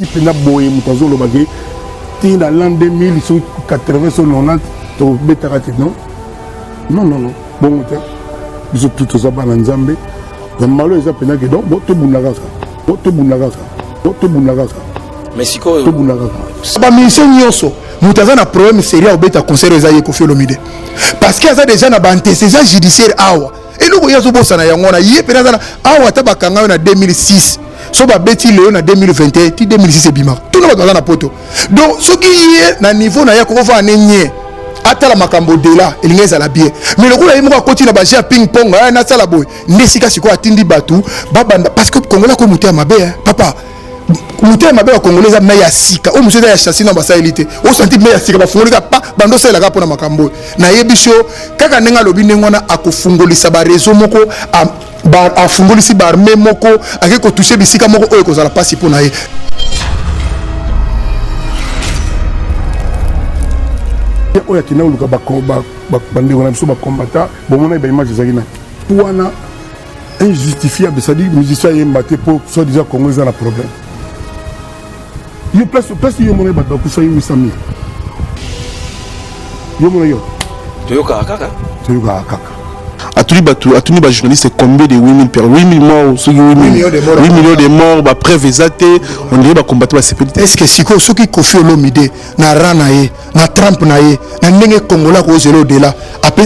Mpenza boye moto azoloba ke ti na l'an 2000 soki 80 so 90 tobetaka te. Non, non, non, non, bongo te. Biso tu toza bana Nzambe ya malo. Eza mpenza ke donc bo tobunda kaka, bo tobunda kaka, bo tobunda kaka. Mais sikoyo tobunda kaka. Bamusicien nyonso, moto aza na problème sérieux akobeta concert eza ye Koffi Olomide, parce que aza déjà na baantécédent judiciaire awa. Eloko ye azobosana yango wana, ye mpena aza na awa. Ata bakanga yo na 2006, so babeti lelo na 2021, ti 2006 ebimaka, tuna bato baza na Poto. Donc soki ye na niveau na ye akokovaa ne nye atala makambo dela elingi ezala bien, mais lokola ye moko akoti na bajeu ya ping pong, aya nasala boye nde esika sikoyo atindi bato babanda, parce que Kongola koyo moto ya mabe, papa, moto ya mabe ya Congolais eza mai ya sika oyo mosu eza ya chassi na basaleli te. Osanti mai ya sika bafungoli kaka pa bando osalelaka mpona makambo oyo. Nayebi so kaka ndenge alobi ndenge wana, akofungolisa bareseau moko, afungolisi baarme moko, ake kotouche bisika moko oyo ekozala mpasi mpo na ye. Oyo akenda koluka bandeko na biso bacombattant, bomona baimage ezalaki na wana injustifiable, c'est-à-dire musicien ayemba te mpo soit déjà Congo eza na problème. Yo place place, yo mona bato bakufa ye 800 000, yo mona yo. Toyokaka kaka. Toyokaka kaka. Atuni bato, atuni bajournaliste combien de 8000 per 8000 morts, soki 8 millions de morts, bapreuve eza te. On dirait bacombattant basepeli te. Est ce que sikoyo soki Koffi Olomide na ran na ye na trempe na ye na ndenge Congolais akozela au-delà,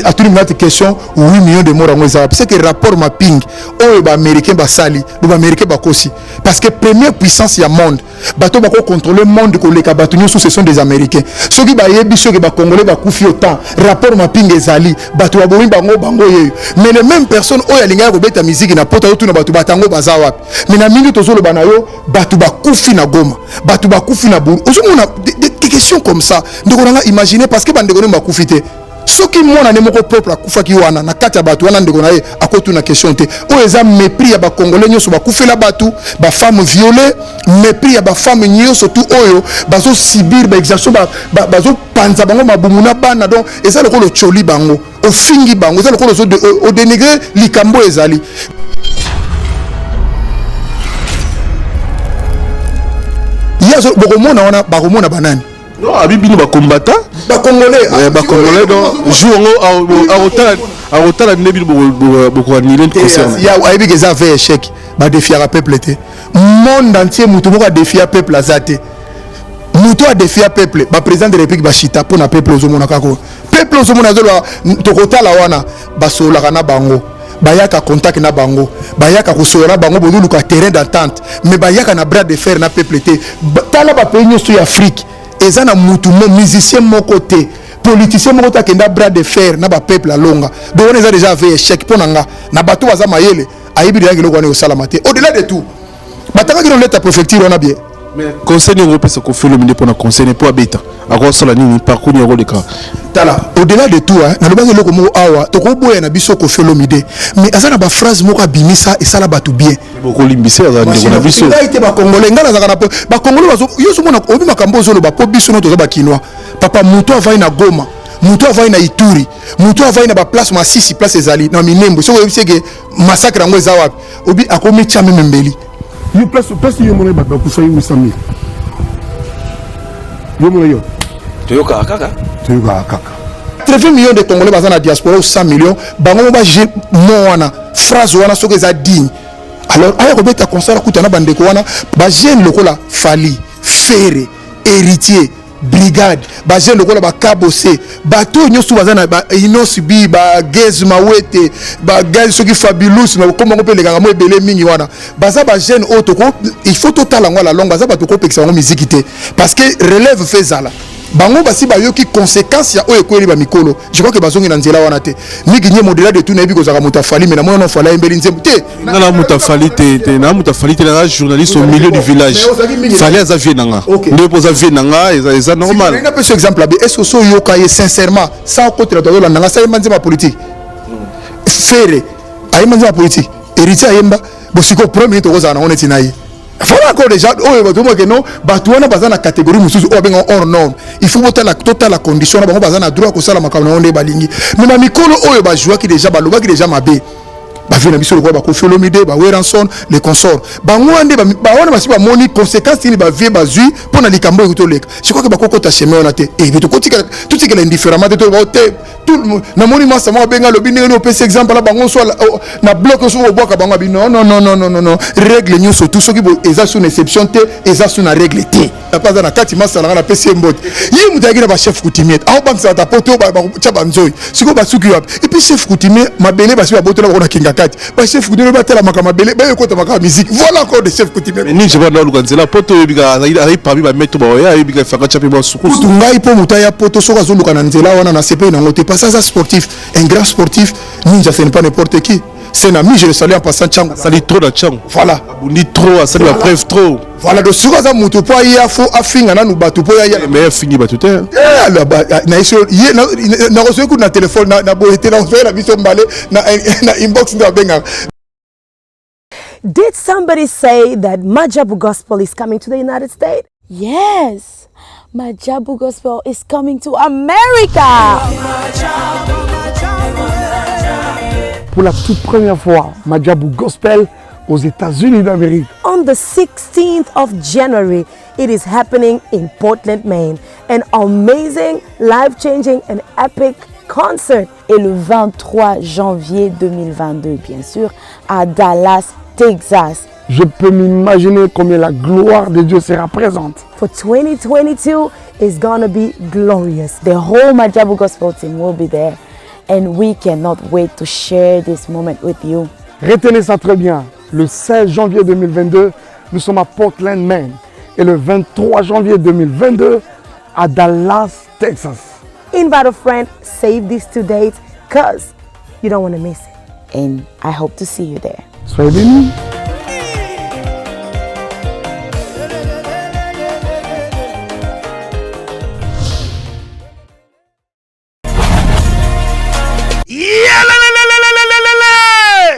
atuni minati question 8 millions de morts yango eza wapi? C'est que rapport mapping oyo baaméricain basali bo baaméricain bakosi, parce que première puissance ya monde, bato bakocontrôle monde koleka bato nyonso, ce sont des Américains. Soki bayebi soki bacongolais bakufi autant, rapport mapping ezali, bato babomi bango bango yeyo. Mais les mêmes personnes oyo alingaki kobeta miziki na Poto, azotuna bato batango baza wapi? Mais na mingi tozoloba na yo, bato bakufi na Goma, bato bakufi na Buru, ozomona des questions comme ça, ndeko nanga. Imagine, parce que bandeko nde bakufi te. Soki mwana ne moko propre akufaki wana na kati ya bato wana, ndeko na ye akotuna question te. Oyo eza mépris ya bacongolais nyonso bakufela bato, bafemme violé, mépris ya bafemme nyonso tu oyo bazosubir baexaction, bazopanza bango mabumu na bana. Donc eza lokola otyoli bango, ofingi bango, eza lokola odénigre likambo oyo ezali. Ye bokomona wana, bakomona banani? Non, abi bino bacombattant. Bacongolais. Bacongolais. Donc jour yango akotala, akotala nde bino bokoannuler concert. Ayebi ke eza vrai échec. Badéfiaka peuple te. Monde entier, moto moko adéfia peuple aza te. Moto adéfia peuple, baprésident de République bashita mpo na peuple. Ozomona kaka oyo peuple ozomona azoloba tokotala wana, basololaka na bango, bayaka contact na bango, bayaka kosolola na bango, bozoluka terrain d'entente, mais bayaka na bras de fer na peuple te. Tala bapays nyonso ya Afrique, eza na mutu mo musicien moko te, politicien moko te akenda bras de fer na bapeuple alonga. Donc wana eza déjà ave échec mpo na nga. Na bato baza mayele, ayebi déjà eloko wana ekosalama te. Au delà de tout, batangaki na lettre préfecture wana bien. Mais conseil nini okopesa Koffi Olomide mpona conseil mpo abeta? Akosala nini? Parcours nini akoleka? Tala, au-delà de tout, hein, nalobaki eloko moko awa, tokoboya na biso Koffi Olomide, mais aza na baphrase moko abimisa esala bato bien. Bokolimbisa, aza ndeko na biso. Ngai te, bacongolais, ngai nazalaka na bacongolais bazo yo ozomona oyebi makambo ozoloba mpo biso no toza bakinois, papa. Moto avai na Goma, moto avai na Ituri, moto avai na baplace Masisi, place ezali na Minembwe, soki oyebi seke massacre yango eza wapi, obi akomi tia meme mbeli. Yo place place, yo mona bato bakufa ye 800 000, yo mona yo. Toyokaka kaka. Toyokaka kaka. 80 millions de Congolais baza na diaspora ou 100 millions, bango mo baje mo wana phrase wana soki eza digne, alors aya kobeta concert, akuta na bandeko wana, bajeune lokola Fally, Ferre, Héritier, brigade, bajeune lokola bakabose, bato oyo nyonso baza na Inos B, bagaz mawete, bagaz soki Fabulous na kokombango mpe elekaka mo ebele mingi wana, baza bajeune oyo toko il faut totala yango à la longue. Baza bato kopekisa yango miziki te, parce que relève fe ezala. Bango basi bayoki conséquence ya oyo ekweli bamikolo. Je crois que bazongi na nzela wana te. Mingi nye au-delà de tout, nayebi kozalaka moto afali, mais namona no Fally ayembeli nzembo te. Nga na moto afali te te, na moto afali te, naza journaliste au milieu du village. Fally aza vie na nga, nde mpo oza vie na nga, eza normal. Napesa exemple abe. Est ce que so oyoka ye sincèrement, sans okotela to azolanda nga, sa ayemba nzembo ya politique? Ferre ayemba nzembo ya politique, Héritier ayemba. Bosiko premier minute okozala nango neti na ye. Voilà encore déjà oyo bato moke no bato wana baza na catégorie mosusu oyo babengaka hors norme. Il faut botala, totala condition na bango. Baza na droit kosala makambo na bango nde balingi, mais bamikolo oyo bajouaki déjà, balobaki déjà mabe. Ba vieux na biso lokola ba Koffi Olomide, ba Werrason, les consorts. Bango wana nde ba wana basi bamoni conséquence nini ba vieux bazwi mpo na likambo oyo toleka. Je crois que bakokota chemin wana te. Eh, mais tokotikala totikala indifféremment te toloba te tout le monde namoni masa moko abenga alobi ndenge nini opesi exemple na bango so oh, na bloc soki obwaka bango abi non non non non non non non règle nyonso tout soki eza sous exception te eza sous na règle te papa aza na kati masala nga napesi ye mbote ye moto ayaki na bachef coutumier aobangisa bato poto batya banzoi sikoyo basuki wapi epuis chef coutumier mabele basi babotola bango na kinga kati bachef coutumier batalamaka mabele bayekotamaka musique voilà encore des chefs coutumier nini je banda oluka nzela poto oyebika azali parmi bametre baoya ayebika efaka tya mpe basukusu kutu ngai mpo moto aya poto soki azoluka na nzela wana nasepeli nango te parce aza sportif un grand sportif ninja ce n'est pas n'importe qui c'est un ami je le salue en passant Tchango asali trop na Tchango voilà abundi trop asali ba preuve trop voilà donc soki aza moto mpo aya fo afinga nanu bato mpo aya mais afingi bato te ye nakozwaki kutu na telefone na boye te nakozwaki na biso mbale na inbox nde babengaka. Did somebody say that Majabu Gospel is coming to the United States? Yes, Majabu Gospel is coming to America. Pour la toute première fois, Majabu Gospel aux États-Unis d'Amérique. On the 16th of January, it is happening in Portland, Maine. An amazing, life-changing and epic concert. Et le 23 janvier 2022, bien sûr, à Dallas, Texas. Je peux m'imaginer combien la gloire de Dieu sera présente. For 2022 is gonna be glorious. The whole Majabu Gospel team will be there and we cannot wait to share this moment with you. Retenez ça très bien. Le 16 janvier 2022, nous sommes à Portland, Maine. Et le 23 janvier 2022, à Dallas, Texas. Invite a friend, save these two dates, cause you don't want to miss it. And I hope to see you there. Soyez bénis.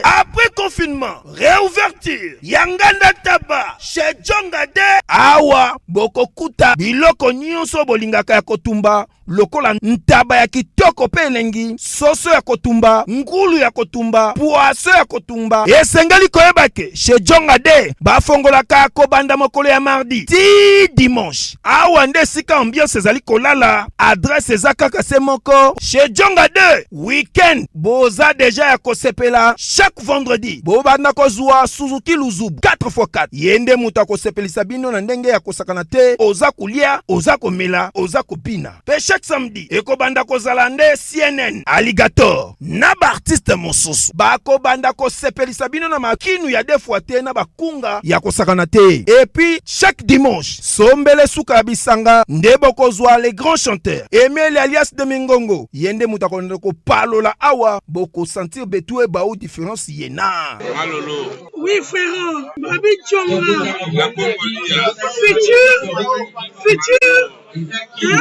Après confinement, réouverture, Yanganda Taba, chez Djonga de awa bokokuta biloko nyonso bolingaka ya kotumba lokola ntaba ya kitoko mpe elengi, soso ya kotumba, ngulu ya kotumba, poaso ya kotumba. Esengeli koyeba ke chez Djonga de bafongolaka kobanda mokolo ya mardi ti dimanche. Awa nde esika ambiance ezali kolala, adresse eza kaka se moko chez Djonga 2. Weekend boza deja ya kosepela chaque vendredi bobanda kozwa Suzuki Luzubu 4x4. Ye nde moto akosepelisa bino na ndenge ya kosakana te, oza kolia, oza komela, oza kobina. Pe chaque samedi ekobanda kozala nde CNN, Alligator na ba artistes mosusu bakobanda kosepelisa bino na makinu ya deux fois te na bakunga ya kosakana te. Et puis chaque dimanche sombele suka ya bisanga nde bokozwa les grands chanteurs Emeli alias de Mingongo, ye nde moto akobanda kopalola awa, bokosentir betu ebau difference ye na Oui frère, Babi Djonga. Futur, futur, hein?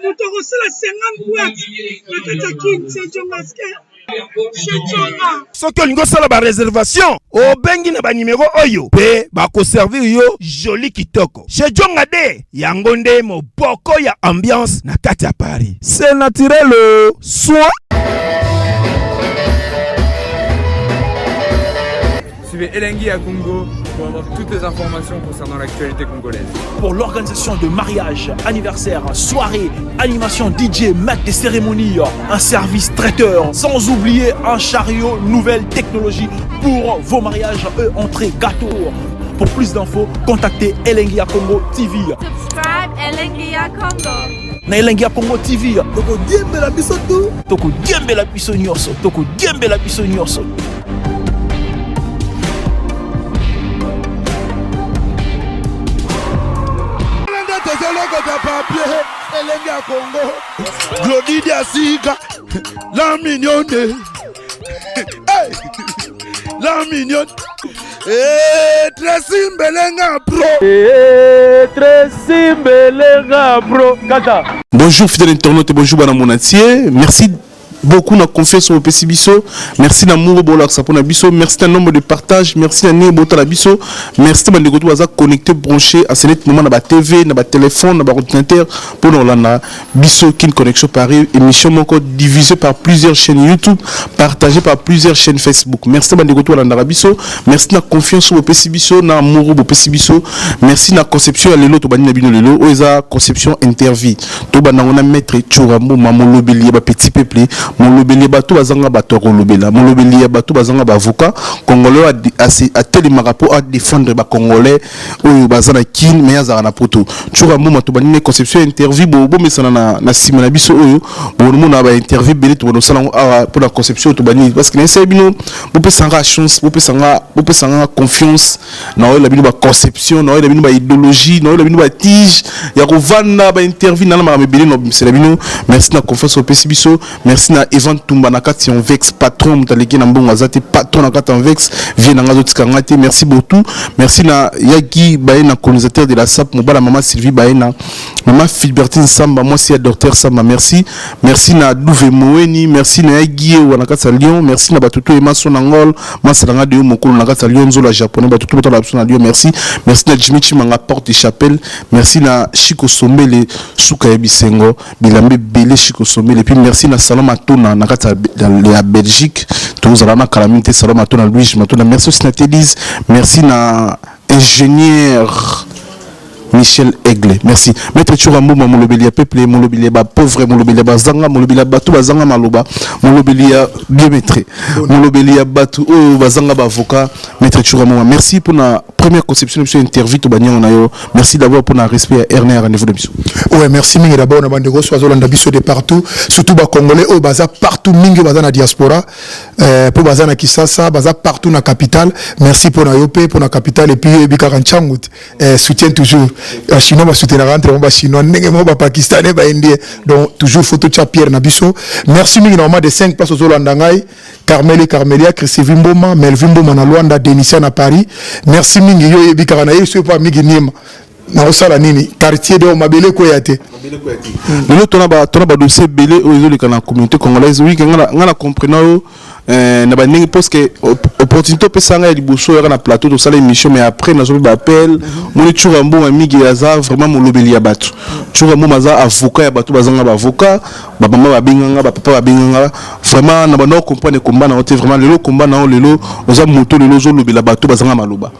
Moto akosala 50 boîte na kati ya kin, c'est Djongaske. Chez Djonga. Soki olingi osala ba reservation, obengi na ba numero oyo pe bakoservir yo joli kitoko. Chez Djonga de yango nde moboko ya ambiance na kati ya Paris. C'est naturel soin. Suivez Elengi à Congo pour avoir toutes les informations concernant l'actualité congolaise. Pour l'organisation de mariages, anniversaires, soirées, animation DJ, maître des cérémonies, un service traiteur, sans oublier un chariot nouvelle technologie pour vos mariages, eux, entrée, gâteau. Pour plus d'infos, contactez Elengi à Congo TV. Subscribe Elengi à Congo. Na Elengi à Congo TV. Toko diembela biso tout. Toko diembela biso nyonso. Toko diembela biso nyonso. Tozolokota papier Elengi ya Congo. Glody Diasika, la mignonne. Hey, la mignonne. Hey, Tracy Mbelenga Pro. Hey, Tracy Mbelenga Pro. Kata. Bonjour fidèle internaute, bonjour bana mon entier. Merci. beaucoup na confiance oyo bopesi biso. Merci na amour oyo bolakisa mpona biso. Merci na nombre de partage. Merci na ndenge botala biso. Merci na bandeko to baza connecté, branché à ce net moment na ba TV, na ba téléphone, na ba ordinateur mpona kolanda biso Kin Connexion Paris, émission moko diffusée par plusieurs chaînes YouTube, partagée par plusieurs chaînes Facebook. Merci na bandeko to balandaka biso. Merci na confiance oyo bopesi biso, na amour oyo bopesi biso. Merci na conception ya lelo tobandi na bino lelo oyo eza conception interview. Tobanda yango na maître Tshoura Mboma, molobeli ya ba petit peuple, molobeli ya bato bazanga bato ya kolobela, molobeli ya bato bazanga ba avocat congolais oyo atelemaka mpo adefendre ba congolais oyo baza na Kin mais azalaka na poto. Tshoura Mboma, tobandi ne conception ya interview. Bomesana na nsima na biso oyo bomona ba interview ebele tobanda kosala yango awa mpona conception oyo tobandi, parce que nayesaki bino bopesanga chance, bopesanga confiance. Naoyela bino baconception, naoyela bino baidéologie, naoyela bino batige ya kovanda bainterview nana makambo ebele na obimisela bino. Merci na confiance opesi biso. Merci na Evan Tumba na kati ya Anvex, patron moto aleki na mbongo aza te, patron na kati ya Anvex, vie na nga azotika nga te. Merci beaucoup. Merci na Yagi Bayena, colonisateur de la SAP, mobala mama Sylvie Bayena, mama Filbertine Samba, mwasi ya docteur Samba. Merci, merci na Douve Moeni. Merci na Yagi Ewa na kati ya Lyon. Merci na bato to Emaso na Ngol, masala nga de mokolo na kati ya Lyon, Nzola japonais, bato to botala biso na Lyon. Merci, merci na Jimmy Chimanga, porte de chapelle. Merci na Chico Sombele, suka ya bisengo, bilamba ebele, Chico Sombele. Et puis merci na Salon Matona na kati ya Belgique, tozala na kala mingi te, Salon Matona, Louis Matona. Merci aussi na Telise. Merci na ingénieur Michel Aigle. Merci. Maître Tshoura Mboma, molobeli ya peuple, molobeli ya bapauvre, molobeli ya bazanga, molobeli ya bato bazanga maloba, molobeli ya bien maître, molobeli ya bato oyo bazanga baavocat. Maître Tshoura Mboma, merci pour la première conception de biso interview tobandi yango na yo. Merci d'abord pour la respect ya RNR rendez-vous de biso. Ouais, merci mingi d'abord na bandeko oyo bazolanda biso de partout, surtout bacongolais oyo baza partout, mingi oyo baza na diaspora, mpo baza na Kisasa, baza partout na capitale. Merci mpo na yo mpe mpo na capitale. Et puis oyebi kaka Ntyangu te, soutien toujours. Bachinois basoutenaka entre bango, bachinois ndenge moko, bapakistanais, baindien. Donc toujours faut totya pierre na biso. Merci mingi na mama de 5 place ozolanda ngai, Carmele, Carmelia, Christivi Mboma, Melvin Mboma na Lwanda, Denisia na Paris. Merci mingi. Yo oyebi kaka na ye soki mpo mingi niema nakosala nini, quartier de mabele ekweya te. Lelo tona badossier ebele oyo ezoleka na communauté congolaise. Oui, nga na comprena oyo na bandenge, parce que opportunité opesa ngai ya liboso oyaka na plateau, tosala émission, mais après nazwi baappel. Moni Tshoura Mboma mingi aza vraiment molobeli ya bato. Tshoura Mboma aza avocat ya bato bazanga baavocat. Bamama babenganga, bapapa babenganga. Vraiment na banda ocomprendre komba na yo te. Vraiment lelo komba na yo, lelo oza moto, lelo ozolobela bato bazanga maloba.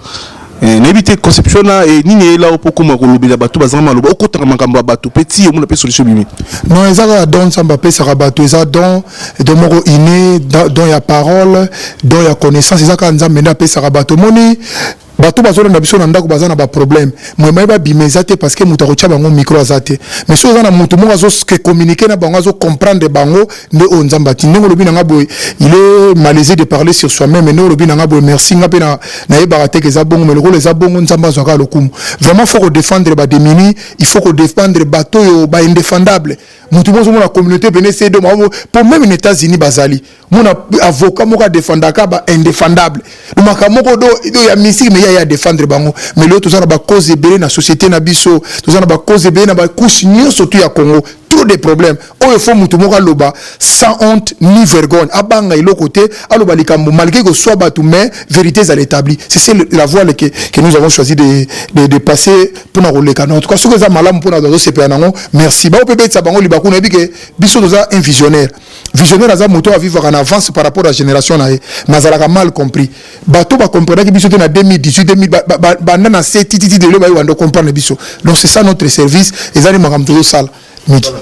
Nayebi te conception na nini eyela mpo okóma kolobela bato bazanga maloba, okotaka makambo ya bato mpe ti omona mpe solution bimi. Non, eza kaka don Nzambe apesaka bato. Eza don moko inné, don ya parole, don ya connaissance. Eza kaka Nzambe nde apesaka bato. Omoni bato bazolanda biso na ndako, baza na baproblème, moyema ye babima eza te, parce que moto akotia bango micro aza te. Mais soki oza na moto moko azocommuniquer na bango, azocomprendre bango, nde oyo Nzambe ati. Ndenge olobi nanga boye, il est malaisé de parler sur soi-même. Ndenge olobi nanga boye, merci. Nga mpe nayebaka te ke eza bongo, mais lokola eza bongo, Nzambe azwaka lokumu. Vraiment faut kodéfendre badémunis, il faut kodéfendre bato oyo baindéfendable. Motu moko ozomona communauté pene sedo po même na États-Unis bazali mona avocat moko adefendaka ba indéfendable. Donc makambo moko do ya mystique, mais ya défendre bango. Mais lelo toza na bacause ebele na société na biso, toza na bacause ebele na bacouche nyonso tu ya Congo. Trop de problèmes oyo faut motu moko aloba sans honte ni vergogne, abanga eloko te, aloba likambo malgré koswa bato, mais vérité ezala établie. C'est la voie que nous avons choisi de passer mpona koleka. En tout cas soki eza malamu mpona bazosepela nango, merci. Bao mpe betisa bango libaku. Nayebi ke biso toza un visionnaire. Visionnaire aza moto avivaka na avance par rapport à génération na ye, mais azalaka mal compris. Bato bacomprenaki biso te na 2018, banda na se tititi lelo bayi bando comprendre biso. Donc c'est ça notre service, ezali makambo tozosala miki.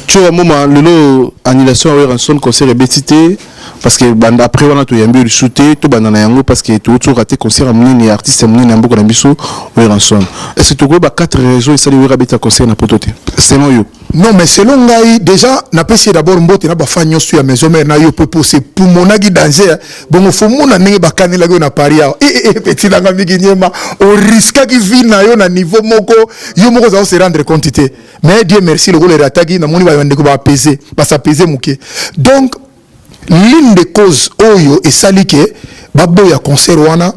Tshoura Mboma, lelo annulation ya Werrason, concert ebeti te, parce que banda après wana toyambi lisusu te. Tobanda na yango parce que touti rater concert ya monene ya artiste ya monene ya mboka na biso Werrason. Est ce que tokoyeba quatre raisons esali Wera abeta concert na poto te, selon yo? Non, mais selon ngai, déjà napesi ye d'abord mbote na bafan nyonso ya Maison Mère na yo mpe po se pumonaki danger. Bongo fo mona ndenge bakanelaki yo na Paris awa. Petit nanga mingi nyema, oriskaki vie na yo na niveau moko yo moko ozala se rendre compte te. Mais Dieu merci, lokola erataki, namoni bandeko baapese, basapese moke. Donc l'une des causes oyo esali ke baboya concert wana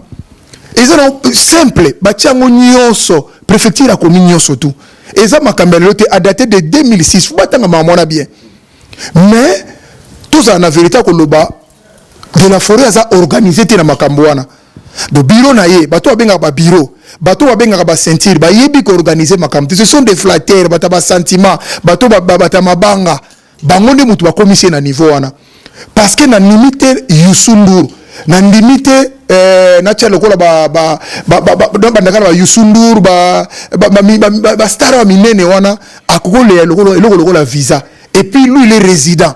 eza na simple, batia yango nyonso, préfecture akomi nyonso tu. Eza makambo ya lelo te, adate de 2006. Fo batanga makambo wana bien. Mais Tozala na verite ya koloba, de la forêt aza organise te na makambo wana. Donc bureau na ye, bato babengaka ba bureau, bato babengaka ba ceinture, bayebi koorganize makambo te. Ce sont des flatteurs, bato ya basentiment, bato bato ya mabanga. Bango nde moto bakomisi ye na niveau wana, parce que nandimi te Youssou N'Dour, nandimi te natia lokola bandaka na ba Youssou N'Dour, bastar ya minene wana, akokoleya eloko lokola visa. Et puis lui, il est résident.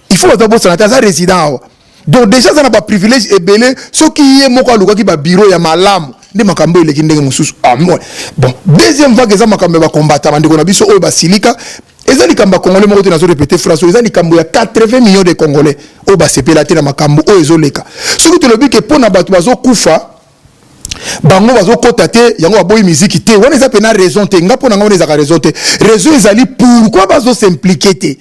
Il faut bato babosana te, aza résident awa. Donc déjà aza na baprivilège ebele. Soki ye moko alukaki babureau ya malamu, nde makambo eleki ndenge mosusu. Ah, bon, deuxième vague eza makambo ya bakombata, bandeko na biso oyo basilika. Eza likambo ya Congolais moko te, nazo répéter phrase oyo, eza likambo ya 80 millions de Congolais oyo basepela te na makambo oyo ezoleka. Soki tolobi ke mpo na bato bazokufa, bango bazokɔta te, yango baboyi miziki te, wana eza mpena raison te. Nga mpo na nga, wana ezalaka raison te. Raison ezali pourquoi bazos'impliquer te.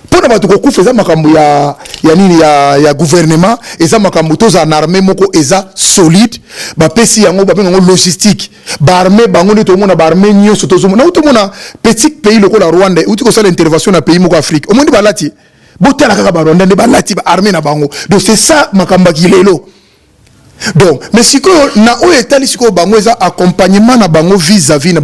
Mpo na bato kokufa, eza makambo ya nini, ya gouvernement. Eza makambo tozala na armée moko eza solide, bapesi yango, babenga yango logistique, baarmée bango nde tomona baarmée nyonso. Tozomona, nauti tomona petit pays lokola Rwanda euti kosala intervention na pays moko Afrique. Omoni balati, botala kaka Barwanda nde balati baarmée na bango. Donc c'est ça makambo ya kilelo. Donc mais sikoyo na oyo etali sikoyo bango, eza accompagnement na bango vis-à-vis na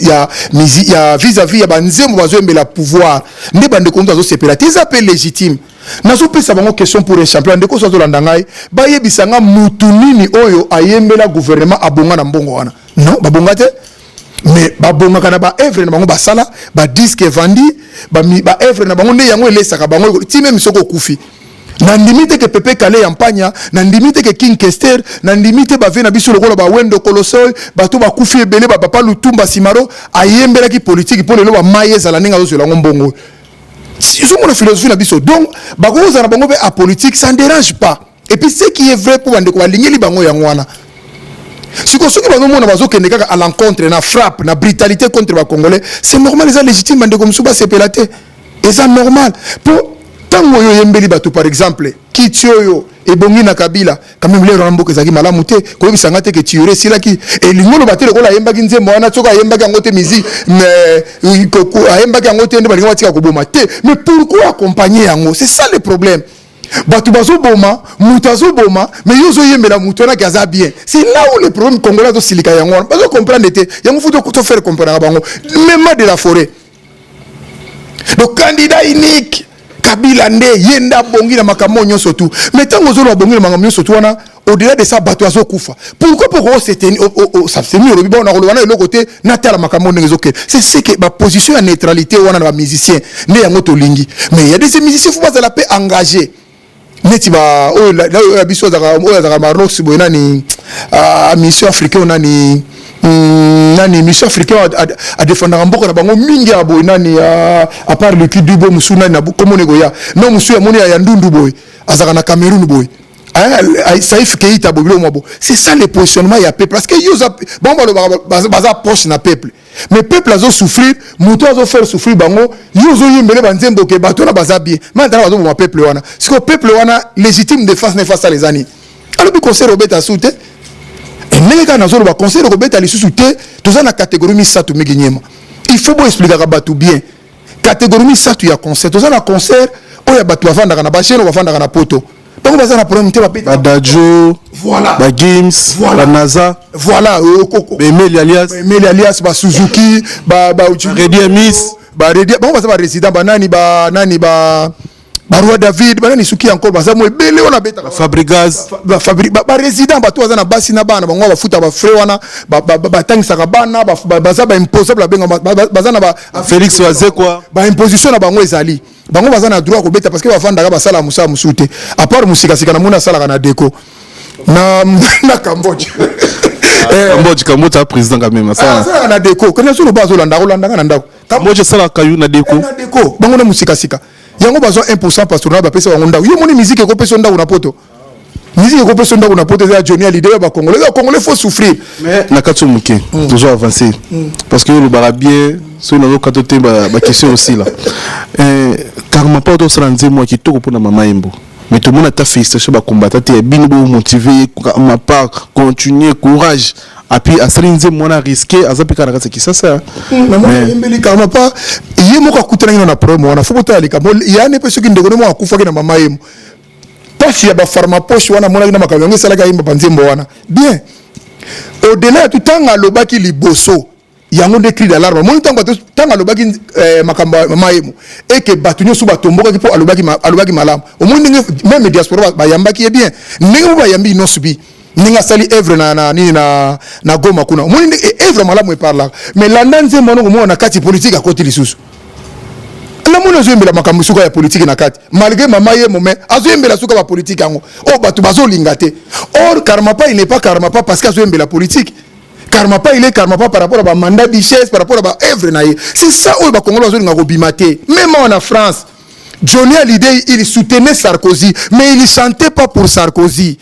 ya ya vis-à-vis ya banzembo bazoyembela pouvoir, nde bandeko moto azosepela te. Eza mpe légitime. Nazopesa bango question pour un champion. Ndeko so azolanda ngai, bayebisa nga mutu nini oyo ayembela gouvernement abonga na mbongo wana? Non, babonga te, mais babongaka na baœuvre na bango, basala badisque evandi, baœuvre na bango nde yango elesaka bango ti même soki okufi. Nandimi te ke Pepe Kale ya Mpanya, nandimi te ke King Kester, nandimi te bave na biso lokola bawendo Kolosoy, bato bakufi ebele, bapapa Lutumba Simaro ayembelaki politike mpo lelo bamai ezala ndenge azozwela yango mbongo. Ezomona philosophie na biso. Donc bakozala na bango mpe apolitique, ça ne dérange pas. Et puis ce qui est vrai, mpo bandeko balingeli bango yango wana. Sikoyo soki bazomona bazokende kaka à l'encontre na frappe, na brutalité contre Bacongolais, c'est normal, eza légitime. Bandeko mosusu basepela te, eza normal, mpo ntango oyo oyembeli bato, par exemple kiti oyo ebongi na Kabila, quand même lero wana mboka ezalaki malamu te. Koyebisanga te ke tuerie esilaki. Elingi oloba te lokola ayembaki nzembo wana, soki ayembaki yango te, misi ayembaki yango te, nde balingi batika koboma te. Mais pourquoi accompagner yango? C'est ça le problème. Bato bazoboma, moto azoboma, mais yo ozoyembela moto wanaki aza bien. C'est là où le problème congolais azosilika yango wana, bazocomprendre te. Yango faut tofaire comprendre bango. Même de la forêt, donc candidat unique Kabila, nde ye nde abongi na makambo nyonso tu. Mais ntango ozoloba abongi na makambo nyonso tu wana, au-delà de ça bato azokufa, pourquoi poko osabsteni? Olobi bao nakoloba na eloko te, natala makambo ndenge ezokende. C'est ce que baposition ya neutralité wana na bamusicien nde yango tolingi. Mais ya des musiciens, faut bazala mpe engagé, neti ba oyo ya biso oyo azalaka marox boye, nani, mission africain, nani, nani, mission africain adefendaka mboka na bango mingi ya boye, nani, à part Lucky Dube, mosu nani, komona ekoya no mosu yamoni ya ndundu boye, azalaka na Cameroun boye, Saif Keita boye, biloko mwa bo. C'est ça le positionnement ya peuple, parce que yo bango balobaka baza proche na peuple, mais peuple azosouffrir, moto azofaire souffrir bango, yo ozoyembele banzembo ke bato wana baza bien. Ma ntala bazoboma peuple wana. Sikoyo peuple wana, légitime défense na efasala eza nini? Alobi concert obeta su te. Ndenge kaka nazoloba, concert okobeta lisusu te. Toza na catégorie misato mingi nyema, il faut boexplikaka bato bien. Catégorie misato ya concert: toza na concert oyo ya bato bavandaka na bajeune, bavandaka na Poto, bango baza na problème te, babeta. Badajo. Voilà. Bagims. Voilà. Banaza. Voilà. Emeli alias. Emeli alias, Basuzuki, Redi Amis. Baredi, bango baza barésident, banani, banani, ba baroi David, banani, suki encore baza mo ebele wana betaka. Fabrigaz. Barésident, bato baza na basi na bana, bango bafuta bafrais wana, batangisaka bana, baza baimposable, babenga baza na Félix Wazekwa. Baimposition na bango ezali, bango baza na droit kobeta, parce que bavandaka, basala mosala mosusu te, à part mosikasika. Namoni asalaka na deko na Cambodge. Cambodge, Cambodge a président quand même. Asalaka na deko kena solo, azolanda, akolandanga na ndako. Cambodge asalaka yo na deko. Na deko, bango na mosikasika yango bazwa 1 patronat, bapesa bango ndako. Yo moni musique ekopesa ndako na Poto? Musique ekopesa ndako na Poto eza ya Johnny Hallyday, ya Bacongolais? Eza Congolais faut souffrir. Mais na kati moke tozo avancer, parce que olobaka bien, soki nazokata te baquestion aussi là. Karma mpo tosala nzembo ya kitoko mpona mama Yembo. Mais tomona ata félicitation bacombattants te ya bino bomotive ye ma part, continuer, courage. Api asali nzembo wana risque, aza mpe kaka na kati ya Kisasa. Namoni Karmapa ye moko akutanaki na problème wana. Fo botala likambo yani mpe soki ndeko ne moko akufaki na mama ye mo mpasi ya bafarmapoche wana, amonaki na makambo yango esalaki ayemba banzembo wana bien. Au-delà ya tout, ntango alobaki liboso yango nde cri d'alarme. Amoni ntango bato, ntango alobaki makambo ya mama yemo eke bato nyonso batombokaki mpo alobaki malamu. Omoni ndenge même diaspora bayambaki ye bien, ndenge mo bayambi Innoss'B, ndenge asali œuvre na nini na Goma kuna. Omoni ndenge œuvre malamu eparlaka. Mais landa nzembo wana, komona na kati politique akoti lisusu. Namoni azoyembela makambo suka ya politike na kati, malgré mama ye mo, mais azoyembela suka bapolitike yango oyo bato bazolinga te. Or Karmapa, il n'est pas Karmapa parce que azoyembela politique. Karmapa, il est Karmapa par rapport à bamandat duchesse, par rapport à baœuvre na ye. C'est ça oyo bakongolo bazolinga kobima te. Même awa na France, Johnny Hallyday, il soutenait Sarkozy, mais il chantait pas pour Sarkozy.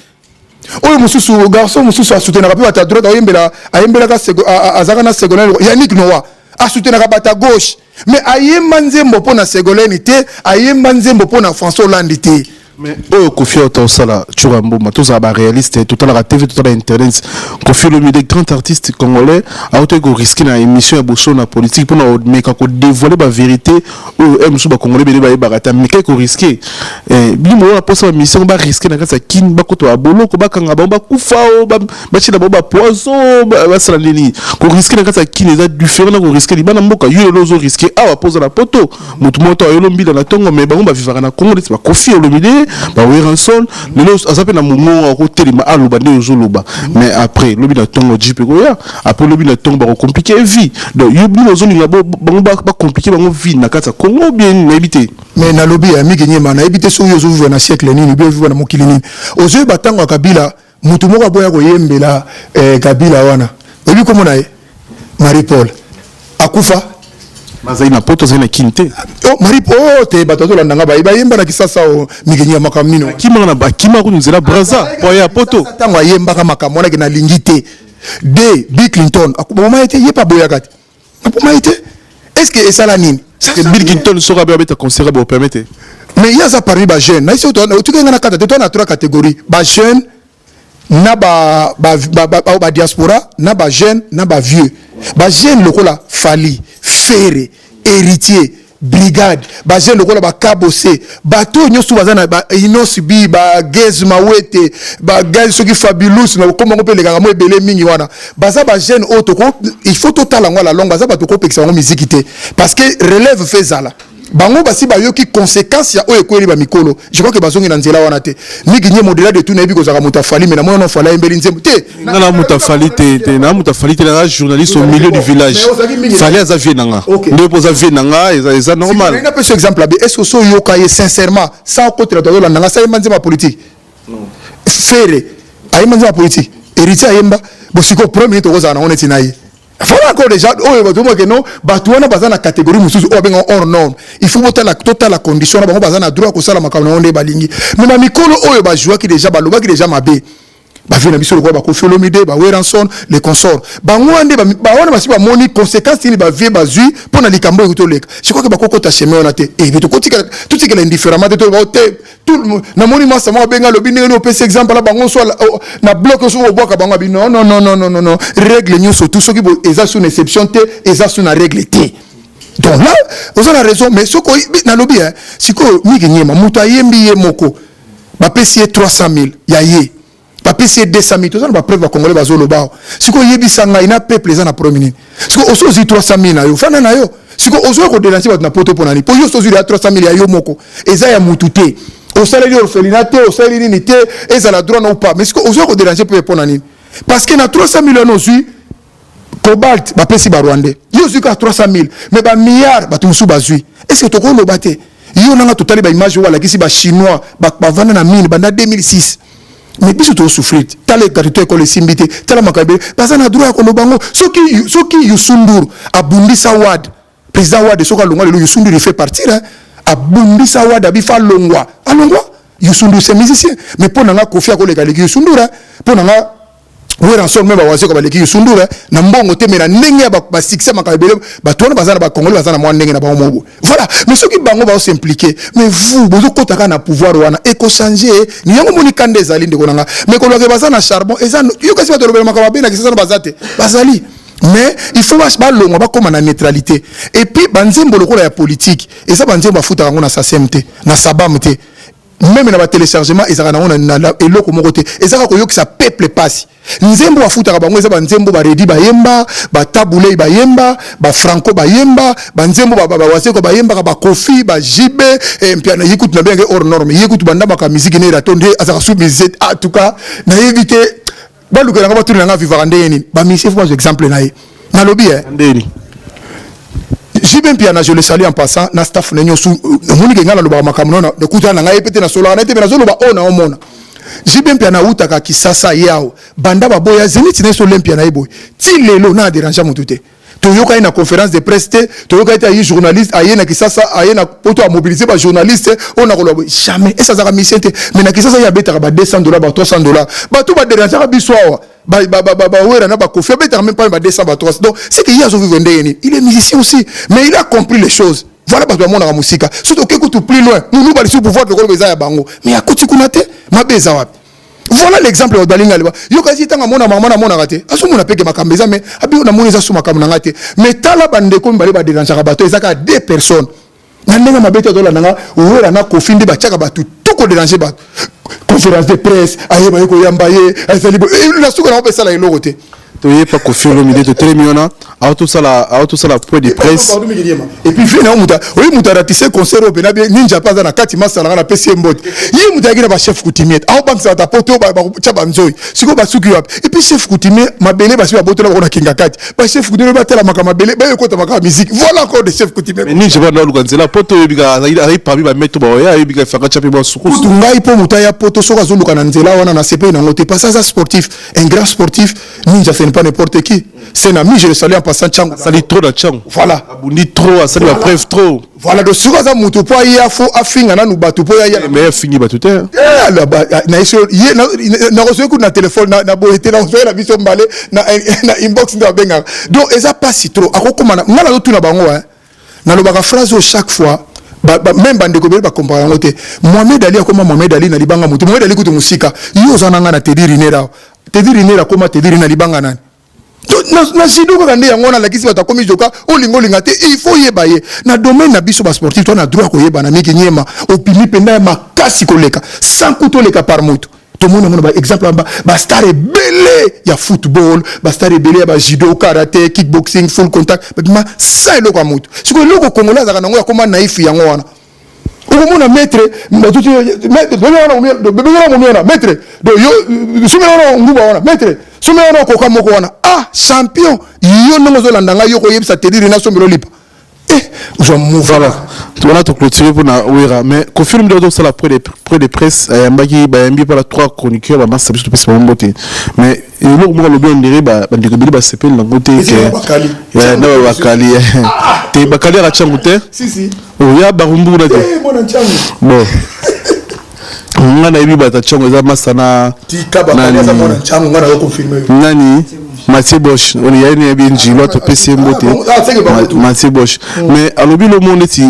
Oyo mosusu, garçon mosusu asoutenaka mpe bato ya droite, ayembela, ayembelaka, azalaka na Ségolène, Yannick Noah, asoutenaka bato ya gauche, mais ayemba nzembo mpo na Ségolène te, ayemba nzembo mpo na François Hollande te. Mais oyo Kofi oyo tosala Tshoura Mboma, tozala baréaliste, totalaka TV, totala internet. Kofi Olomide, grand artiste congolais, autaki korisquer na émission ya boso na politique mpona komeka kodévoiler bavérité oyo e mosusu bacongolais ebele bayebaka te. Amekaki korisquer. Bino oyo aposa bamission barisquer na kati ya Kini, bakota baboloko, bakanga bango, bakufa o batiela bango bapoison, basala nini? Korisquer na kati ya Kini eza différent na korisquer libanda mboka. Yo lelo ozorisquer awa mpo oza na poto, motu moko to ayolo mbila na ntongo, mais bango bavivaka na Congo neti baKofi Olomide, baWerrason. Lelo aza mpe na mongongo akotelema aloba nde ozoloba, mais après lobi na ntongo jipe ekoya, après lobi na ntongo bakocompliquer vie. Donc yo, bino ozolinga bango bacompliquer bango vie na kati ya Congo bien, nayebi te. Mais nalobi ya Miki Nyema, nayebi te soki ozovivre na siècle nini, bi ovivre na mokili nini. Ozoyeba ntango ya Kabila, mutu moko aboya koyembela Kabila wana, oyebi komona ye Marie Paul akufa. Bazali na poto, azali na Kini te. Oh, Marie Paul, oh, te, bato azolanda nga bayemba na Kisasa o Miki Nyema, makambo nini? Akimaka na akimaka kutu nzela Braza po ya poto. Ntango ayembaka makambo wana ke nalingi te de Bill Clinton akoboma ye te, ye mpe aboyaka te, aboma ye te. Est ce que esala nini? Bill Clinton soki abe abeta concert bopermettre? Mais ye aza parmi bajeune na isi otuki nga na kata te. To na trois catégories: bajeune na badiaspora, na bajeune, na bavieux. Bajeune lokola Fally, Ferre, Héritier, Brigade, bajeune lokola bakabose, bato oyo nyonso baza na Innoss'B, bagaz mawete, bagaz soki Fabulous na kokombango mpe elekaka mo ebele mingi wana, baza bajeune oyo toko il faut totala yango à la longue. Baza bato kopekisa bango miziki te, parce que relève fe ezala. Bango basi bayoki conséquence ya oyo ekweli bamikolo. Je crois que bazongi na nzela wana te. Mingi nye modela de tout, nayebi kozalaka moto afali, mais namona no Fally ayembeli nzembo te. Nga na moto afali te te, na moto afali te, na journaliste au milieu du village. Fally aza vieux na nga nde mpo oza vieux na nga, eza normal. Napesa exemple abe. Est ce que so oyoka ye sincèrement, sans okotela to azolanda nga, sa ayemba nzembo ya politique? Ferre ayemba nzembo ya politique, Héritier ayemba. Bo sikoyo premier minute okozala nango neti na ye. Voilà encore déjà oyo bato moke non, bato wana baza na catégorie mosusu oyo babengaka hors norme. Il faut botala, totala condition na bango. Baza na droit kosala makambo na bango nde balingi. Mais bamikolo oyo bazwaki déjà, balobaki déjà mabe, bavieux na biso lokola baKofi Olomide, baWerrason, les consorts, bango wana nde bawana basi bamoni conséquence nini bavieux bazwi mpo na likambo oyo toleka. Je crois que bakokota chemin wana te. E totikala indifféremment te. Te, namoni masa moko abenga, alobi ndenge nini opesi exemple na bango so na bloc so obwaka bango abi. Non, non, non, non, non, non, non, règle nyonso tu soki eza su na exception te, eza su na règle te. Donc là oza na raison. Mais soki nalobi sikoyo Miki Nyema, moto ayembi ye moko, bapesi ye 300 000 ya ye, bapesi ye 200 000. Toza na bapreuve, bacongolais bazoloba awa. Sikoyo oyebisa ngai na peuple eza na problème nini? Sikoyo oso ozwi 300 000 na yo, fanda na yo. Sikoyo ozoya kodénoncer bato na poto mpo na nini? Mpo yo so ozwi ya 300 000 ya yo moko, eza ya mutu te, osaleli orphelinat te, osaleli nini te, ezala droit na ou pas. Mais sikoyo ozoya kodénoncer mpe mpo na nini? Parce que na 300 000 wana ozwi cobalt, bapesi barwandais. Yo ozwi kaka 300 000, mais bamilliard bato mosusu bazwi. Est ce que tokoloba te? Yo nanga totali baimage oyo alakisi bachinois bavanda na mine banda 2006, mais biso tozosouffrir te. Tala gratuité ekolo esimbi te. Tala makambo ebele, baza na droit ya koloba yango. Soki Youssou N'Dour abundisa Wade, président Wade, soki alongwa lelo, Youssou N'Dour il fait partir, hein? Abundisa Wade, abifa alongwa, alongwa. Youssou N'Dour, c'est musicien, mais mpo na nga Kofi akoleka leki Youssou N'Dour, hein? Mpo na nga Werrason même bawazeko baleki Youssou N'Dour eh, na mbongo te mais na ndenge ya ba succès makambo ebele bato wana baza na bacongolais baza na mwa ndenge na bango moko voilà. Mais soki bango bao s'impliquer, mais vous bozokota kaka na pouvoir wana, ekochange ni yango. Moni kanda ezali, ndeko na nga, mais kolobaka baza na charbon eza yo. Kasi bato olobela makambo mabe na Kisasa baza te, bazali, mais il faut balongwa, bakóma na neutralité. Et puis banzembo lokola ya politique eza banzembo bafutaka yango na SACEM te, na SABAM te, même na batéléchargement ezalaka nango na eloko moko te. Ezaka koyokisa peuple pasi. Nzembo bafutaka bango eza banzembo baredi bayemba, batabulei bayemba, bafranco bayemba, banzembo bawazeko bayembaka, bakofi, bajibe mpiana. Ye kutu nabengaki hors norme. Ye kutu bandambaka musique ne erato nde azalaka su musicien. En tout cas nayebi te, balukelanga, batunelanga vivaka ndenge nini. Bamusicien faut bazwa exemple na ye. Nalobi e ndeni. JB Mpiana, je le salue en passant, na staff na nyonso. Omoni ke ngai nalobaka makambo no nakutana na ngai ye pe te, nasolaka na ye te, me nazoloba oyo naomona. JB Mpiana awutaka Kisasa ye awa, banda baboya Zénith na ye so Olympia na ye boye ti lelo na adéranger motu te. Toyoka ye na conférence de presse te, toyoka ye te aye journaliste, aye na Kisasa, aye na poto, amobiliser bajournaliste oyo nakoloba boye, jamais. Ese azalaka musicien te, mais na Kisasa ye abetaka ba 200 $, ba 300 $. Bato badérangeaka biso awa, bawera na bakofi, abetaka même pas ba 200, ba 300. Donc c'est que ye azovivre ndenge nini? Il est musicien aussi, mais il a compris les choses. Voilà, bato bamonaka mosika. Soki oke kutu plus loin, munu balisi pouvoir lokolo eza ya bango, mais akoti kuna te, mabe eza wapi? Voilà l'exemple. Bato balinga leba yo, kasi ntango amona mama namonaka te, azomona peke makambo eza, mais abi namoni eza so makambo na ngai te. Mais tala bandeko mibale badérangeaka bato, eza kaka deux personnes na ndenge mabe te. Azolanda nga, Wera na Kofi nde batiaka bato tu kodéranger bato. Conférence de presse, ayeba ye koyamba ye azali na suka nango mpe esala eloko te. Toyepa Kofi Olomide, totelemi wana, aotosala point de presse. Et puis vie na yo, moto oyi, moto aratise concert oyo mpena bie ninja mpe aza na kati masala nga, napesi ye mbote. Ye moto ayaki na bachef coutumier, aobangisa bato poto batya banzoi. Sikoyo basuki wapi? Et puis chef coutumier mabele basi babotola bango na kinga kati. Bachef coutumier batelamaka mabele, bayokotamaka musique. Voilà encore des chefs coutumier. Ninja bana oluka nzela poto, oyebika azali parmi bamaître baoya, ayebika efaka tya mpe basukusu. Kutu ngai mpo moto aya poto, soki azoluka na nzela wana, na sepeli nango te, parce aza sportif, un grand sportif. Ninja, ce n'est pas n'importe qui, c'est un ami, je le salue en passant, Tchango. Asali trop na Tchango. Voilà. Abundi trop, asali ba preuve trop. Voilà, donc soki aza moto mpo aya, fo afinga nanu bato mpo aya. Mais afingi bato te. Ye nakozwi kutu na telefone na boye te, nakozwi na biso mbale na inbox nde babengaka. Donc eza pasi trop. Akokoma nga nazotuna bango, nalobaka phrase oyo chaque fois, même bandeko ebele bakompara yango te. Mohamed Ali akoma Mohamed Ali na libanga motu? Mohamed Ali kutu mosika. Yo oza na nga na Teddy Riner awa. Teddy Riner akoma Teddy Riner na libanga nani? Na judo kaka nde yango wana alakisi bato akomi joka. Olinga olinga te, il faut yeba ye na domaine na biso basportif to na droit koyebana. Miki nyema opimi mpenza ya makasi koleka sans kutu oleka par moto. Tomoni yango na baexemple, bastar ebele ya football, bastar ebele ya bajudo, karate, kickboxing, full contact, babima sans eloko ya moto. Sikoyo eloko congolais azalaka nango ya koma naïf, yango wana okomona maître bebengana momi wana, maître yo somela wana nguba wana, maître somela wana okoka moko wana. Ah, champion, yo ndenge ozolanda ngai, yo koyebisa tediri nasombela olipa. Ozwa. Voilà, wana toclôturer mpona Wera. Mais Kofi Olomide azosala point de presse, ayambaki, bayambi mpona trois chroniqueurs bamasa biso, topesi bango mbote. Mais eloko moko alobi, ondire bandeko ebele basepeli nango te, na babakali te, bakali yaka ntiango te, oya barumbuna te. Bon, nga nayebi bato ya ntiango eza masa na nani, Mathieu Bosch oyo yaye nayebi njilo, topesi ye mbote Mathieu Bosch. Mais alobi lomo neti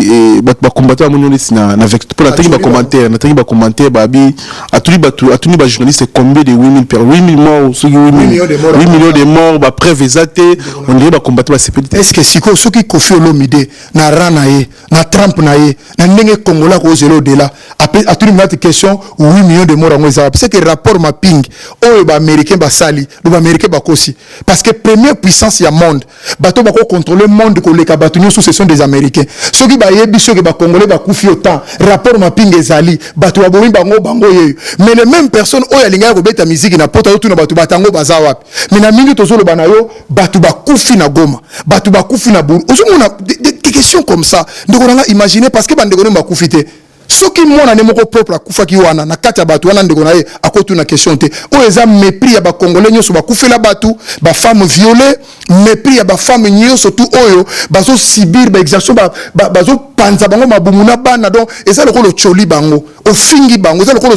bato bakombate bamoni neti na mpo natangi bacommentaire, natangi bacommentaire, babi atuni bato, atuni bajournaliste combien de 8000 per 8000 morts, soki 8 millions de morts, bapreuve eza te. On dirait bakombate basepeli te. Est ce que sikoyo soki Kofi Olomide na rang na ye, na trempe na ye, na ndenge congolais akozela au-delà, atuni nati question 8 millions de morts yango eza wapi? C'est que rapport mapping oyo baaméricain basali, lo baaméricain bakosi, parce que première puissance ya monde, bato bakocontrôle monde koleka bato nyonso, ce sont des Américains. Soki bayebi soki bacongolais bakufi autant, rapport mapping ezali, bato babomi bango, bango yeyo. Mais les mêmes personnes oyo alingaki kobeta miziki na poto, azotuna bato batango baza wapi? Mais na mingi tozoloba na yo, bato bakufi na Goma, bato bakufi na Buru, ozomona des questions comme ça, ndeko nanga, imagine, parce que bandeko nde bakufi te. Soki mwana ne moko propre akufaki wana na kati ya bato wana, ndeko na ye akotuna question te. Oyo eza mepris ya ba congolais nyonso bakufela bato, ba femmes violees, mepris ya ba femmes nyonso tout oyo bazo subir ba exaction, bazo panza bango mabumu na bana. Donc eza lokola otioli bango, ofingi bango, eza lokola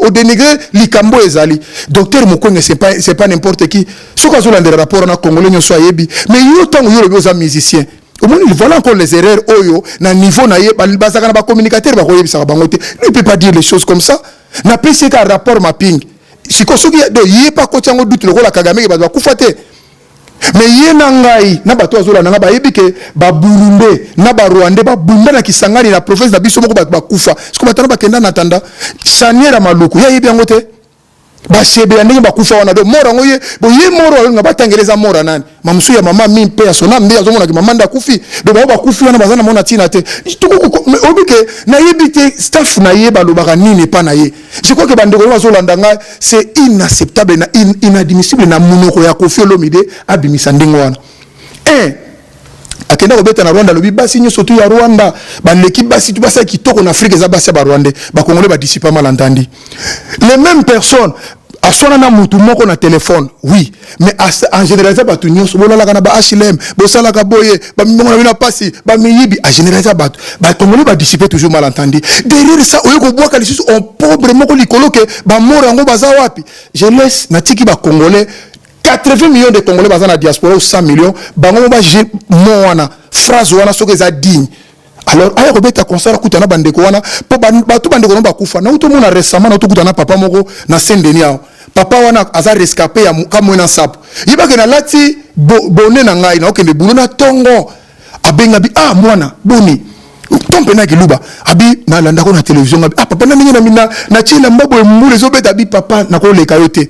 odenigre likambo. Ezali docteur Mukwege, c'est pas n'importe qui. Soki azolandela rapport wana, congolais nyonso ayebi. Mais yo, ntango yo olobi oza musicien, omoni, voilà encore les erreurs oyo na niveau na ye. Bazalaka na bacommunicateur, bakoyebisaka bango te. Ne peut pas dire les choses comme ça. Napesi ye kaka rapport mapping. Siko soki do ye mpe akoti yango doute lokola Kagame, ke bato bakufa te. Mais ye na ngai na bato azolanda nga bayebi ke Baburundais na Barwandais babunda na Kisangani, na province na biso moko, bato bakufa. Siko bato wana bakenda na tanda chaniere ya Maluku, ye ayebi yango te. Bashebe ya ndenge bakufa wana, do mort yango ye bo ye mort oyo batangela eza mort ya nani? Mamosu ya mama mi mpe ya sona nde azomonaki mama nde akufi. Do bango bakufi wana baza na mona ntina te. Oyebi ke nayebi te staff na ye balobaka nini epa na ye. Je crois que bandeko oyo bazolanda ngai, c'est inacceptable na inadmissible na monoko ya Kofi Olomide abimisa ndenge wana. Un akenda kobeta na Rwanda, alobi basi nyonso tu ya Rwanda baleki basi tu basala kitoko na Afrique eza basi ya Barwandais. Bakongolais badisipa malentendi. Les mêmes personnes aswana na mutu moko na telefone, oui, mais en généralisa bato nyonso bolalaka na ba HLM, bosalaka boye, bamimongo na bino ya pasi, bamiyibi. Agénéralisa bato, bakongolais badisipe toujours malentendi. Derrière ça, oye kobwaka lisusu opprobre moko likolo ke bamort yango baza wapi. Je laisse, natiki Bacongolais, 80 millions de Congolais baza na diaspora ou 100 millions, bango mo baje mo wana phrase wana soki eza digne. Alors aya kobeta concert, akuta na bandeko wana, mpo bato bandeko no bakufa. Nauti omona récemment, nauti okuta na papa moko na Saint Denis awa. Papa wana aza rescapé ya Kamwena Nsapu. Yebake nalati bonnet na ngai, naokende bulo na ntongo, abenga bi: "Ah mwana, boni to mpe na kiluba?" Abi: "Nalandako na télévision." Ngabi: "Ah papa, na ndenge na natie elamba boye, mbula ezobeta." Abi: "Papa, nakoleka yo te,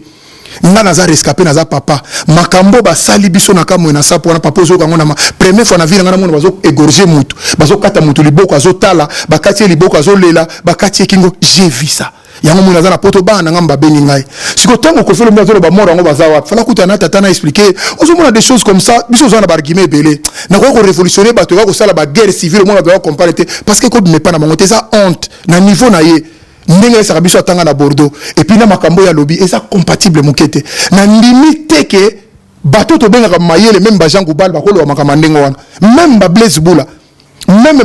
nga naza rescapé, naza papa. Makambo basali biso na Kamwena Nsapu wana, papa, ozoyoka yango na première fois na vie na nga. Namona bazo égorger mutu, bazokata mutu liboko, azotala, bakati ye liboko, azolela, bakati ye kingo. J'ai vu ça. Yango moni naza na poto, bana na nga babengi ngai. Siko ntango Kofi Olomide azoloba mort yango baza wapi, fala kuta na tata na expliquer. Ozomona des choses comme ça, biso oza na baargument ebele. Nakoki korévolutionner bato, ekoki kosala baguerre civile, omona bato bakompare te, parce que ekobima epa na bango te. Eza honte na niveau na ye, ndenge ayesaka biso atanga na Bordeaux. Et puis na makambo oyo alobi eza compatible moke te. Na ndimi te ke bato tobengaka mayele, même bajean Goubald, bakoloba makambo ya ndenge wana, même bablaise bula, même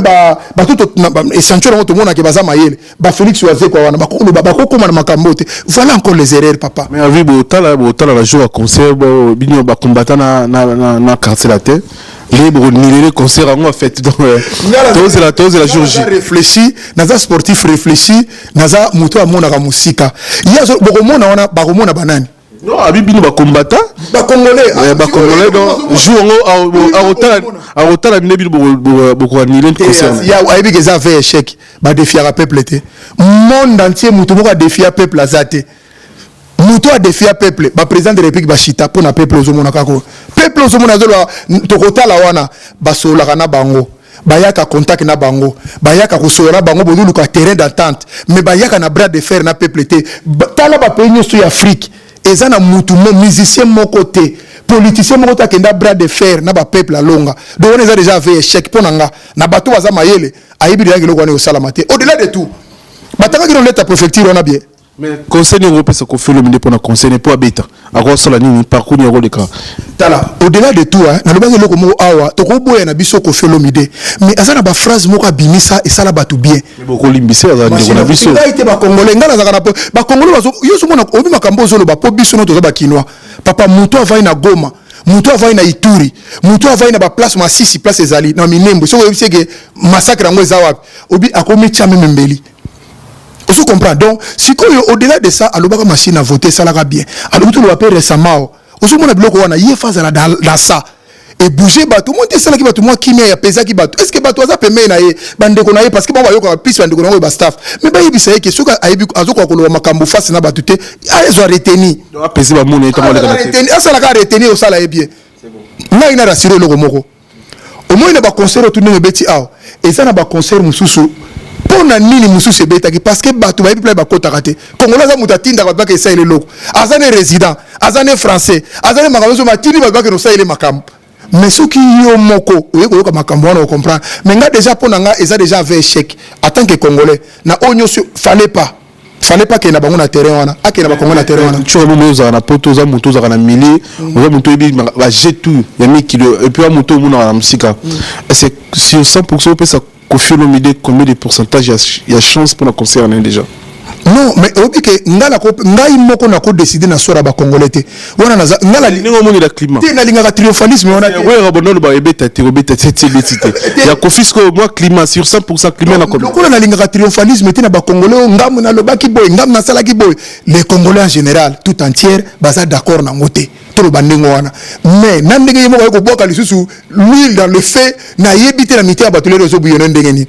bato essentiel yango tomonake baza mayele, bafélix Wazekwa wana, bakoloba, bakokóma na makambo te. Voilà encore les erreurs, papa. Mais avi botala ba jour ya concert, bino bacombattant na quartier la te nde bokonilele concert yango en fait. Donc tozela jour J. Réfléchi, naza sportif réfléchi, naza moto amonaka mosika. Ye bokomona wana, bakomona banani? Non, abi bino bacombattant. Bacongolais. Bacongolais. Donc jour yango akotala nde bino bokoanile concert. Ayebi ke eza vrai échec. Badéfiaka peuple te. Monde entier, moto moko adéfia peuple aza te. Moto adéfia peuple, baprésident de République bashita mpo na peuple. Ozomona kaka peuple, ozomona azoloba tokotala wana. Basololaka na bango, bayaka contact na bango, bayaka kosolola na bango, bozoluka terrain d'entente, mais bayaka na bras de fer na peuple te. Tala bapays nyonso ya Afrique, eza na mutu mo musicien moko te, politicien moko te akenda bras de fer na bapeuple alonga. Donc wana eza déjà ave échec mpo na nga. Na bato baza mayele, ayebi deja eloko wana ekosalama te. Au delà de tout, batangaki no leta préfecture wana bien. Mais conseil nini okopesa Kofi Olomide mpona conseil mpo abeta? Akosala nini? Parcours nini akoleka? Tala, au-delà de tout, hein, nalobaki eloko moko awa. Tokoboya na biso Kofi Olomide, mais aza na baphrase moko abimisa, esala bato bien. Bokolimbisa, aza ndeko na biso. Ngai te, Bakongolais, ngai nazalaka na Bakongolais bazo yo ozomona obi makambo ozoloba mpo biso no toza Bakinois. Papa, moto avai na Goma, moto avai na Ituri, moto avai na baplace Masisi, place ezali na Minembwe, soki oyebisi eke massacre yango eza wapi, obi akomitia meme mbeli. Ozo comprendre? Donc sikoyo, au-delà de ça, alobaka machine à voter esalaka bien. Alobi, toloba mpe récemment o ozomona biloko wana, ye fa azala dans ça ebouge bato mo te, esalaki bato mwa kimia, yapezaki bato. Est ce que bato aza pembeni na ye, bandeko na ye, parce que bango bayokaka plus bandeko na yango bastaff, mais bayebisa ye ke soki ayebi azokoka koloba makambo face na bato te, azwa retenir. Apesi bamona ye ntango aleka na te. Asalaka retenir, osala ye bien. Ngai na rassure eloko moko: omoi na baconcert oyo ndenge ebeti awa, eza na baconcert mosusu. Mpo na nini mosusu ebetaki? Parce que bato bayebi place bakotaka te. Congolais aza moto atindaka bato baka esaleli eloko. Aza ne résident, aza ne français, aza ne makambo nyonso, atindi bato bakende osaleli makambo. Mais soki yo moko oye koyoka makambo wana, ocomprendre. Mais nga déjà, mpo na nga eza déjà ave échec. Ata tant que congolais na oyo nyonso, fallait pas, fallait pas akende na bango na terrain wana, akende na bakongo na terrain wana. Tshura Mboma, ozalaka na poto, oza moto ozalaka na milieu, oza moto oyebi baje tout ya mikili, et puis oza moto omonaka na mosika. Est-ce que sur 100 opesa Koffi Olomide combien de pourcentage ya chance mpona concert na ye déjà? Non, mais oyebi ke ngai moko nako décider na sort ya bacongolais te. Wana naza ngai ndenge omonela climat. Te, nalingaka triomphalisme wana te. Oyaka bono oloba ebeta te, obeta te, ti ebeti te. Ya Koffi sikoyo, mwa climat sur 100, climat na combien? Lokola nalingaka triomphalisme te na bacongolais oyo ngambo nalobaki boye, ngambo nasalaki boye, les Congolais en général, tout entière, baza d'accord nango te. Toloba ndenge wana, mais na ndenge ye moko aye kobwaka lisusu l'huile dans le feu, nayebi te na mite ya bato lelo ezobuyone ndenge nini.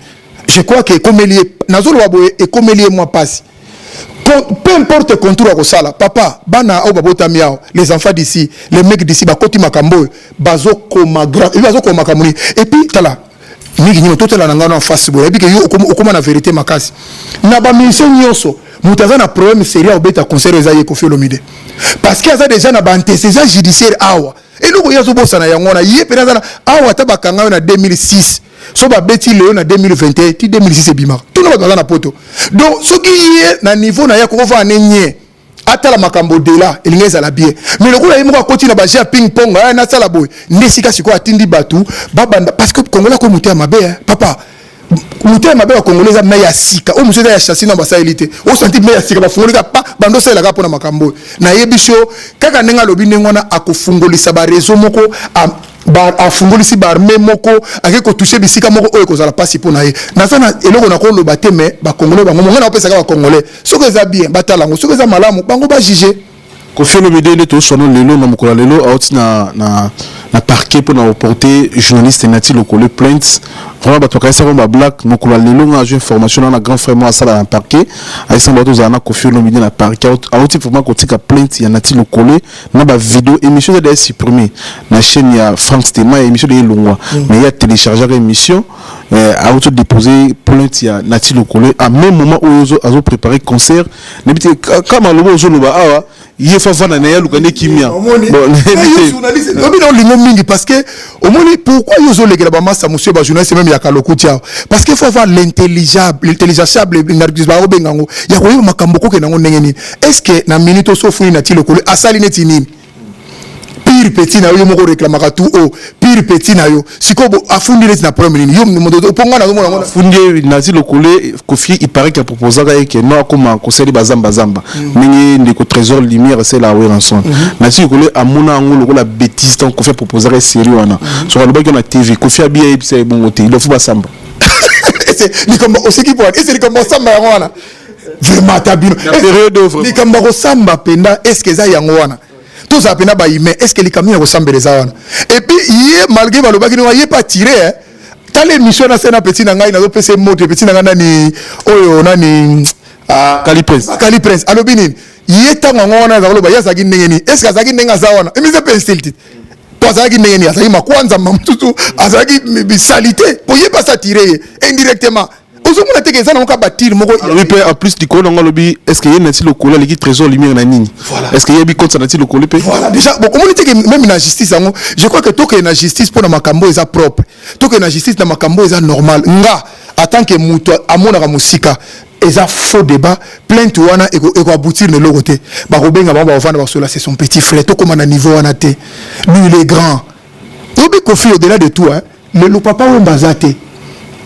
Je crois que ekomeli ye, nazoloba boye, ekomeli ye mwa pasi. Peu importe contour akosala, papa, bana oyo babotami awa, les enfants d'ici, les mecs d'ici, bakoti makambo oyo bazokoma grave, et puis bazokoma makambo nini. Et puis tala mingi nyima, totala na ngai na face boye, nayebi ke yo okoma na vérité makasi. Na bamusicien nyonso, moto aza na problème sérieux obeta concert eza ye Koffi Olomide, parce que aza déjà na baantécédent judiciaire awa. Eloko ye azobosana yango wana, ye mpena aza na awa. Ata bakanga yo na 2006, so babeti lelo na 2021, ti 2006 ebimaka, tuna bato baza na poto. Donc soki ye na niveau na ye akokovaa ne nye atala makambo dela elingi ezala bien, mais lokola ye moko akoti na baje ya ping pong, aya nasala boye nde esika sikoyo atindi bato babanda, parce que Congolais akoyi moto ya mabe, eh, papa, moto ya mabe ya Congolais eza mai ya sika oyo mosusu eza ya chassi na basaleli te. Osanti mai ya sika bafungoli kaka pa bando osalelaka mpona makambo oyo. Nayebi so kaka ndenge alobi ndenge wana, akofungolisa bareseau moko, afungolisi baarme moko, ake kotouche bisika moko oyo ekozala mpasi mpo na ye. Naza na eloko nakoloba te, mais bacongolais bango mongai naopesaka bacongolais, soki eza bien batala yango, soki eza malamu bango bajuge. Koffi Olomide nde toswano lelo na mokolo ya lelo auti na parquet mpona reporter journaliste Nati Lokole plainte. Vraiment bato bakanisaka bablague. Mokolo ya lelo nga azwi information na grand frère mo asala na parquet, ayesanga bato ozala na Koffi Olomide na parquet, auti vraiment kotika plainte ya Nati Lokole na bavideo. Émission eza déjà supprimé na chaîne ya Frank Stema, émission de elongwa, mais ye atéléchargeaka émission, auti déposer plainte ya Nati Lokole à même moment oyo azopréparer concert. Nayebi te kama aloba, ozoloba awa ye fa vanda na ye, aluka nde kimia. Obi na olingo mingi, parce que omoni pourquoi yo ozolekela bamasa mosusu ya bajournaliste, même ya kalokuti awa, parce que faut avoir l'intelligeable, l'intelligenciable, bakobenga yango ya koyeba makambo kokende yango ndenge nini. Est ce que na minute oso ofuni na ti lokolo asali neti nini? Pire petit na yo, yo moko réclamaka tout o pire petit na yo. Sikoyo afundi neti na problème nini? Yo moto mpo ngai nazomona ngo. Afundi Nati Lokole. Koffi, il paraît qu'il proposaka ye ke no akoma kosali bazambazamba ndenge ndeko Trésor Lumière asala Werrason. Nati Lokole amona yango lokola bêtise. Ntango Koffi aproposaka ye série wana, soki alobaki na TV, Koffi abi ayebisa ye bongo te, il faut basamba. Likambo oseki po ese likambo osamba yango wana, vraiment ata bino, likambo ya kosamba mpenza, est ce que eza yango wana? Tozala mpena bahumain, est ce que likambo ya kosambela eza wana? Et puis ye, malgré balobaki ndenge ye mpe atire, tala émission na se na petit na ngai, nazopesa ye moto petit na ngai nani oyo nani. Kali Prince. Kali Prince alobi nini? Ye ntango yango wana aza koloba, ye azalaki ndenge nini? Est ce que azalaki ndenge aza wana? Émission mpe insulte po azalaki ndenge nini? Azalaki makwanzamba mosusu, azalaki bisali te, po ye mpe asatire ye indirectement. Ozomona teke eza nango ka batire moko. Alobi mpe en plus likolo nango, alobi est ce que ye Nati Lokolo aleki Trésor Lumière na nini? Est ce que yebi kotisa Nati Lokolo mpe? Voilà, déjà bon, omoni teke même na justice yango, je crois que tokende na justice mpo na makambo eza propre, tokende na justice na makambo eza normal. Nga en tant que moto amonaka mosika, eza faux débat. Plainte wana ekoaboutir na eloko te. Bakobenga bango, bakovanda, bakosola. C'est son petit frère, tokóma na niveau wana te. Lui, il est grand. Oyebi Koffi, au-delà de tout, hein, lelo Papa Wemba aza te,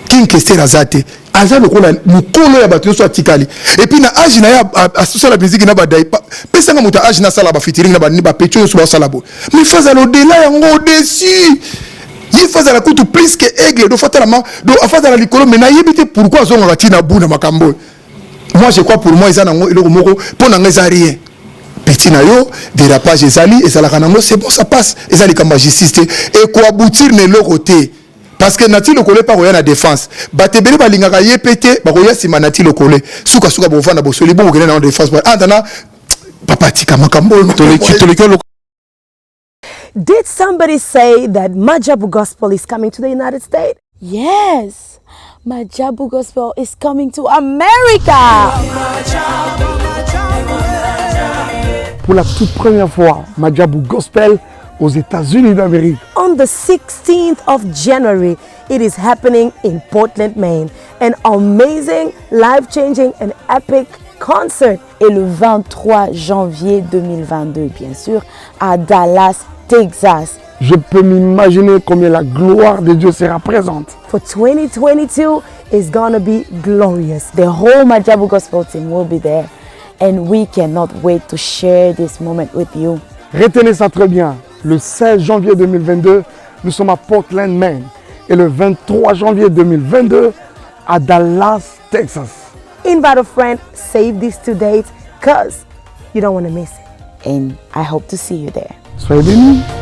King Kester aza te, aza lokola mokolo ya bato nyonso atikali. Et puis na age na ye asosala musique na badai, pesanga moto age nasala bafeaturing na bapetits nyonso basala boye, mais faut azala au-delà yango, au-dessus. Ye faut azala kutu plus que aigle, do fatalama do afazala likolo. Mais nayebi te pourquoi azongaka ntina bu na makambo oyo. Moi je crois, pour moi eza nango eloko moko mpo na nga eza rien. Petit na yo, dérapage ezali, ezalaka nango, c'est bon, ça passe. Eza likambo ya justice te, ekoaboutir na eloko te, parce que Nati Lokole mpa koya na défense, bato ebele balingaka ye mpe te, bakoya nsima Nati Lokole. Sukasuka bovanda bosoli bongo, okende na défense antana. Papa, tika makambo oyo. Toleki. Did somebody say that Majabu Gospel is coming to the United States? Yes, Majabu Gospel is coming to America. Pour la toute première fois, Majabu Gospel aux États-Unis d'Amérique. On the 16th of January, it is happening in Portland, Maine. An amazing, life changing, and epic concert. Et le 23 janvier 2022, bien sûr, à Dallas, Texas. Je peux m'imaginer combien la gloire de Dieu sera présente. For 2022 is gonna be glorious. The whole Majabu Gospel team will be there and we cannot wait to share this moment with you. Retenez ça très bien. Le 16 janvier 2022, nous sommes à Portland, Maine. Et le 23 janvier 2022, à Dallas, Texas. Invite a friend, save these two dates, cause you don't want to miss it. And I hope to see you there. Soyez bénis.